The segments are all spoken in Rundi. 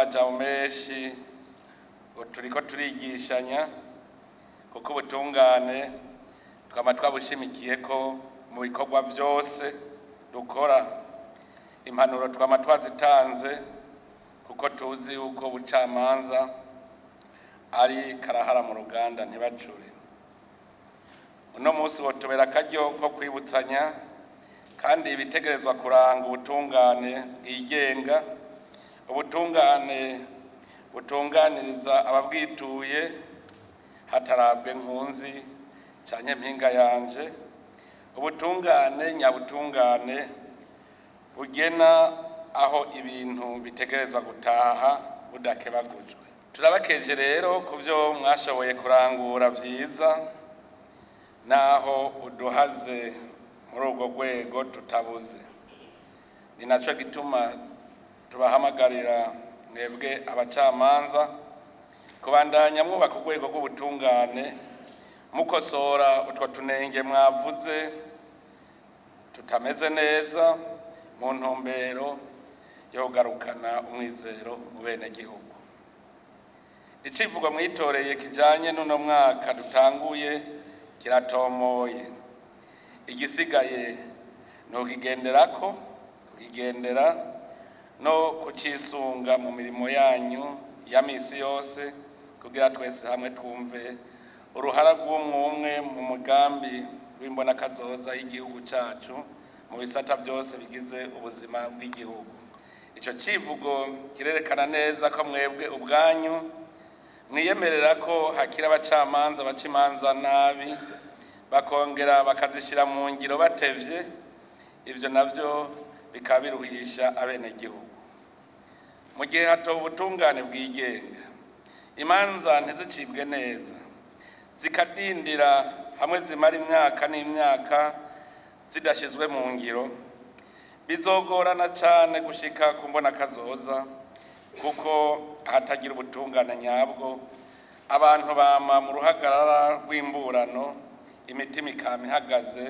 amajambo menshi ngo turiko turigishanya, kuko ubutungane twama twabushimikiye ko mu bikorwa vyose dukora. Impanuro twama twazitanze kuko tuzi yuko ubucamanza ari karahara mu ruganda ntibacure. Uno munsi wotubera akaryo ko kwibutsanya kandi ibitegerezwa kuranga ubutungane bwigenga, ubutungane butunganiriza ababwituye hatarabwe nkunzi canke mpinga yanje, ubutungane nyabutungane bugena aho ibintu bitegerezwa gutaha budakebagujwe. Turabakeje rero ku vyo mwashoboye kurangura vyiza, naho uduhaze muri urwo rwego tutabuze. Ni naco gituma tubahamagarira mwebwe abacamanza kubandanya mwubaka urwego rw'ubutungane, mukosora utwo tunenge mwavuze tutameze neza, mu ntumbero yo kugarukana umwizero mu benegihugu. Icivugo mwitoreye kijanye n'uno mwaka dutanguye kiratomoye. Igisigaye ni ukukigenderako, kukigendera no kucisunga mu mirimo yanyu ya misi yose, kugira twese hamwe twumve uruhara rw'umwumwe mu mugambi w'imbonakazoza y'igihugu cacu mu bisata vyose bigize ubuzima bw'igihugu. Ico civugo kirerekana neza ko mwebwe ubwanyu mwiyemerera ko hakiri abacamanza baca imanza nabi, bakongera bakazishira mu ngiro batevye, ivyo navyo bikaba biruhisha abenegihugu. Mu gihe hatowe ubutungane bwigenga, imanza ntizicibwe neza, zikadindira hamwe zimara imyaka n'imyaka zidashizwe mu ngiro, bizogorana cane gushika ku mbonakazoza, kuko ahatagira ubutungane nyabwo abantu bama mu ruhagarara rw'imburano, imitima ikama ihagaze,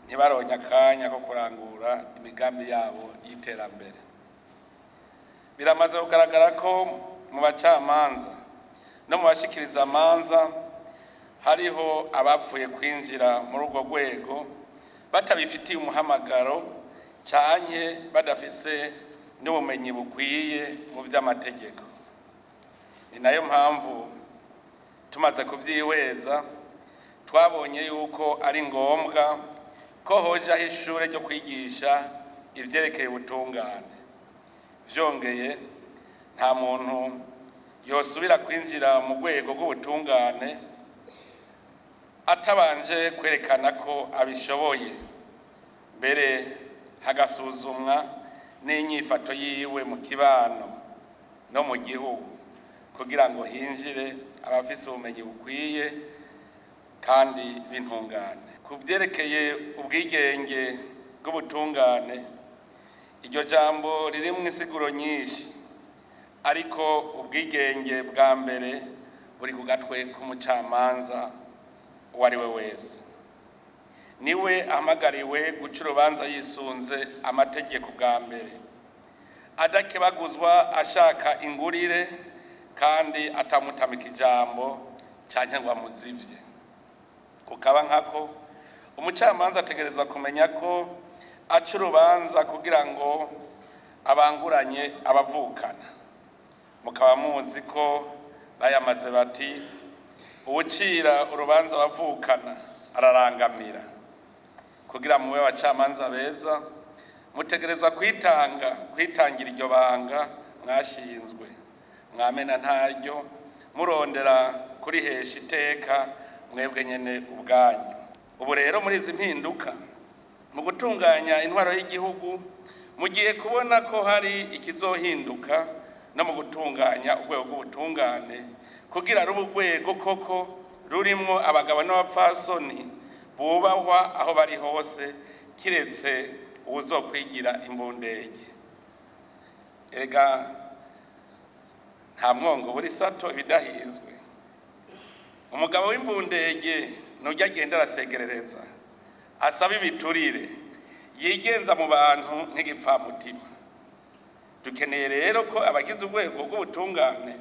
ntibaronke akanya ko kurangura imigambi yabo y'iterambere. Biramaze kugaragara ko mu bacamanza no mu bashikiriza amanza hariho abapfuye kwinjira muri urwo rwego batabifitiye umuhamagaro canke badafise n'ubumenyi bukwiye mu vy'amategeko. Ni nayo mpamvu tumaze kuvyihweza twabonye yuko ari ngombwa ko hojaho ishure ryo kwigisha ivyerekeye ubutungane. Vyongeye, nta muntu yosubira kwinjira mu rwego rw'ubutungane atabanje kwerekana ko abishoboye, mbere hagasuzumwa n'inyifato yiwe mu kibano no mu gihugu, kugira ngo hinjire abafise ubumenyi bukwiye kandi b'intungane. Ku vyerekeye ubwigenge bw'ubutungane, iryo jambo ririmwo insiguro nyinshi, ariko ubwigenge bwa mbere buri ku gatwe k'umucamanza uwo ari we wese. Niwe ahamagariwe guca urubanza yisunze amategeko bwa mbere, adakebaguzwa ashaka ingurire kandi atamutamika ijambo canke ngo amuzivye. Kukaba nkako, umucamanza ategerezwa kumenya ko aca urubanza kugira ngo abanguranye abavukana. Mukaba muzi ko bayamaze bati uwucira urubanza abavukana ararangamira. Kugira mube abacamanza beza, mutegerezwa kwitangira iryo banga mwashinzwe, mwamena ntaryo murondera kurihesha iteka mwebwe nyene ubwanyu. Ubu rero muri izi mpinduka mu gutunganya intwaro y'igihugu, mugiye kubona ko hari ikizohinduka no mu gutunganya urwego rw'ubutungane, kugira rube urwego koko rurimwo abagabo n'abapfasoni bubahwa aho bari hose, kiretse uwuzokwigira imbundege. Erega nta mwongo buri sato ibidahizwe. Umugabo w'imbundege nujya agenda arasegerereza, asaba ibiturire, yigenza mu bantu nk'igipfamutima. Dukeneye rero ko abagize urwego rw'ubutungane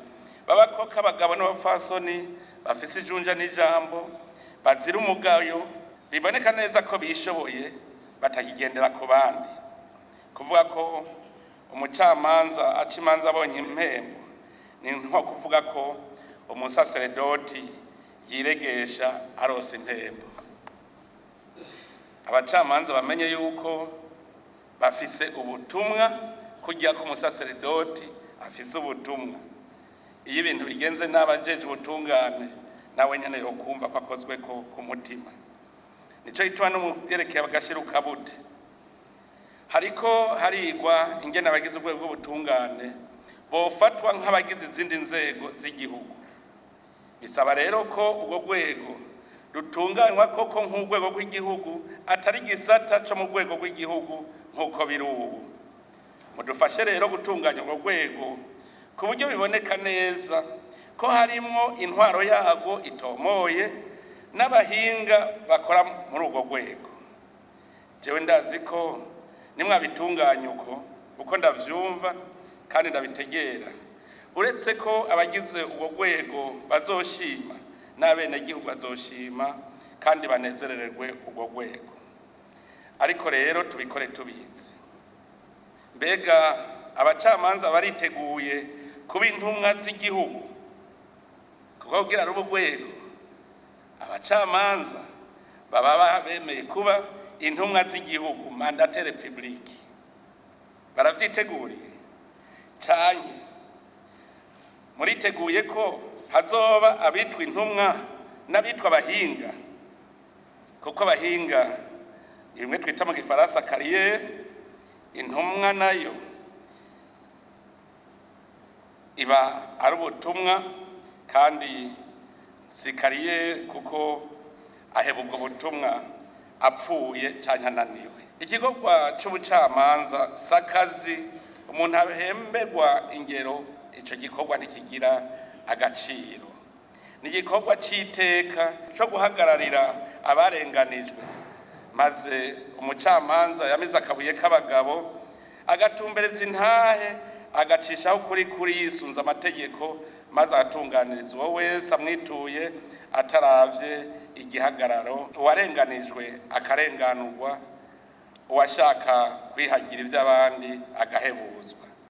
baba koko abagabo n'abapfasoni bafise ijunja n'ijambo, bazira umugayo, biboneka neza ko bishoboye, batakigendera ku bandi. Kuvuga ko umucamanza aca imanza abonye impembo ni nko kuvuga ko umusaseredoti yiregesha aronse impembo. Abacamanza bamenye yuko bafise ubutumwa, kugira ko umusaseredoti afise ubutumwa. Iyo ibintu bigenze n'abajeje ubutungane, nawe nyene yokumva ko akozwe ko ku mutima. Nico gituma no mu vyerekeye agashiruka bute, hariko harigwa ingene abagize urwego rw'ubutungane bofatwa nk'abagize izindi nzego z'igihugu. Bisaba rero ko urwo rwego rutunganywa koko nk'urwego rw'igihugu, atari igisata co mu rwego rw'igihugu nk'uko biri ubu. Mudufashe rero gutunganya urwo rwego ku buryo biboneka neza ko harimwo intwaro yarwo itomoye n'abahinga bakora muri urwo rwego. Jewe ndazi ko nimwabitunganya uko ndavyumva kandi ndabitegera, uretse ko abagize urwo rwego bazoshima, n'abenegihugu bazoshima kandi banezerererwe urwo rwego. Ariko rero tubikore tubizi. Mbega abacamanza bariteguye kuba intumwa z'igihugu? Kuko kugira ruba urwego, abacamanza baba bemeye kuba intumwa z'igihugu, mandataires publics. Baravyiteguriye? Canke muriteguye ko hazoba abitwa intumwa n'abitwa abahinga? Kuko abahinga ni bimwe twita mu gifaransa carrière, intumwa nayo iba ari ubutumwa kandi si carrière, kuko aheba ubwo butumwa apfuye canke ananiwe. Igikorwa c'ubucamanza si akazi umuntu ahemberwa ingero, ico gikorwa ntikigira agaciro. Ni igikorwa c'iteka co guhagararira abarenganijwe, maze umucamanza yamize akabuye k'abagabo, agatumbereza intahe, agacishaho ukuri kuri yisunze amategeko, maze agatunganiriza uwo wese amwituye ataravye igihagararo, uwarenganijwe akarenganurwa, uwashaka kwihagira ivy'abandi agahebuzwa.